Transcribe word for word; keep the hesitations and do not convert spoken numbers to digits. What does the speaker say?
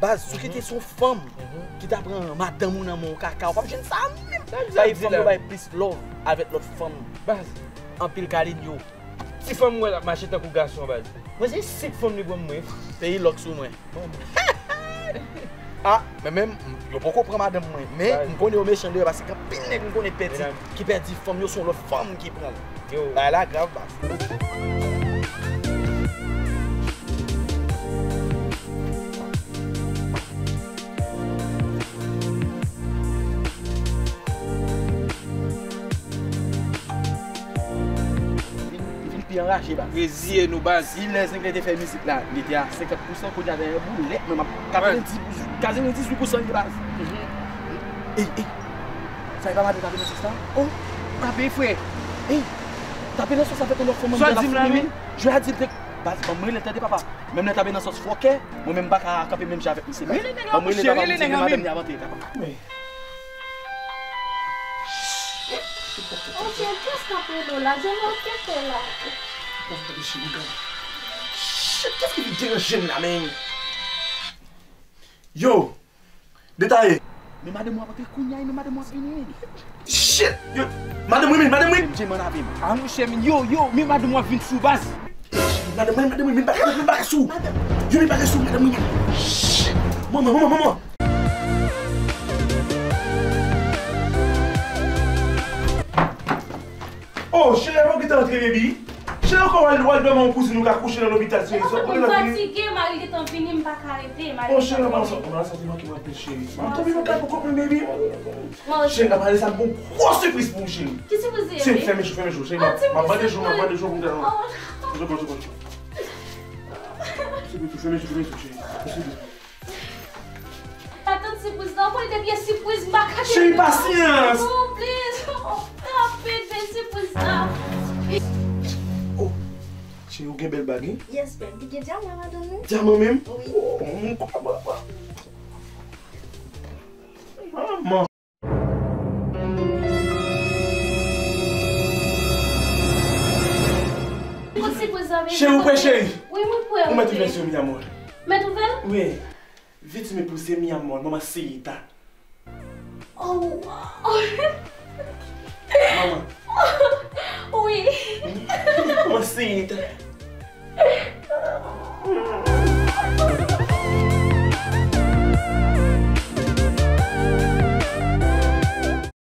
Baz, si w kite se yon fanm ki ta pran madanm ou nan men w kaka, w p ap jwenn sa menm. Bay fanm yo bay plis love avèk lòt fanm. Baz. Anpil kalenyo. Ti fanm mwen ap mache tankou gason, baz. Mwen se senk fanm li pran mwen. Peyi lòk sou mwen. Ah, men menm, yo poko pran madanm mwen. Men, m konnen yo mechan deyò paske gen anpil nèg m konnen pèdi, ki pèdi fanm yo, se yon lòt fanm ki pran l. Bagay la grav, baz. Li vin, li vin pi anraje, baz. Reziye nou, baz. Si lè Zenglen te fè mizik la, li te a senkant pousan, kounye a dèyè boulèt, men m ap katrevendizuit, katrevendizuit pousan li, baz. Ey, ey. Sa e pa madanm tape nan sòs la? Oh, tape, frè. Ey, tape nan sòs avèk yon lòt fanm, manzè la fini, wi. Jwe a di l te, baz, ban m rele l, tande, papa. Menm lè tape nan sòs fòkè, mwen menm m pa ka kanpe menm jan avèk misye, baz. Ban m rele l, papa, m di l madanm li ap antre, papa. Oh, cheri, kiyès k ap rele w la? Jwenn mwen, kiyès k ap rele w la? Gade, cheri, gade. Shit, kiyès ki vin deranje m la, men? Yo! Detaye! Men madanm ou ap antre kounye a, men madanm ou ap vini, men. Shit! Yo! Madanm ou, men, madanm ou! Menm J-Man avè m. Ah, monchè, men, yo, yo, men madanm ou ap vin sou, baz. Madanm, men, madanm ou, men, pa, men, pa sou. Yo, men, pa sou, madanm ou, men. Shit! Manman, manman, manman! Oh, cheri, ou gentan antre, baby? Cheri, ou ka al, al dòmi yon kouzin ou ka kouche nan lopital, cheri. Ou gentan fini? Fatige, mari gentan vini, m pa ka rete, mari gentan vini. Oh, cheri, anba sa, anba sa, te manke m anpil, cheri. Tanpri, mwen ka pou kont mwen, baby. Cheri, nan pale sa, m gon gwo sipriz pou ou, cheri. Ki sipriz li ye? Cheri, fèmen je w, fèmen je w, cheri. M ap mande je w, m ap mande je w pou m te... Je w, je w, je w. Sipriz, fèmen je w, fèmen je w, cheri. Atann sipriz la, ou konnen depi e sipriz m pa ka... Cheri, pasyans! Non, please. Oh, stop it, ben sipriz la. Oh, cheri, ou gen bèl bag, wi. Yes, babe. Li gen dyaman ladan l, wi. Dyaman menm? Wi. Oh, m kwè, papa. Manman. Cheri, ou prè, cheri? Wi, mwen prè. Ou mèt ouvè zye w, mi amor. Mèt ouvè l? Wi. Vite, mi puse, mi amor, mamancita. Oh, wow. Mama. Wi. Mamancita.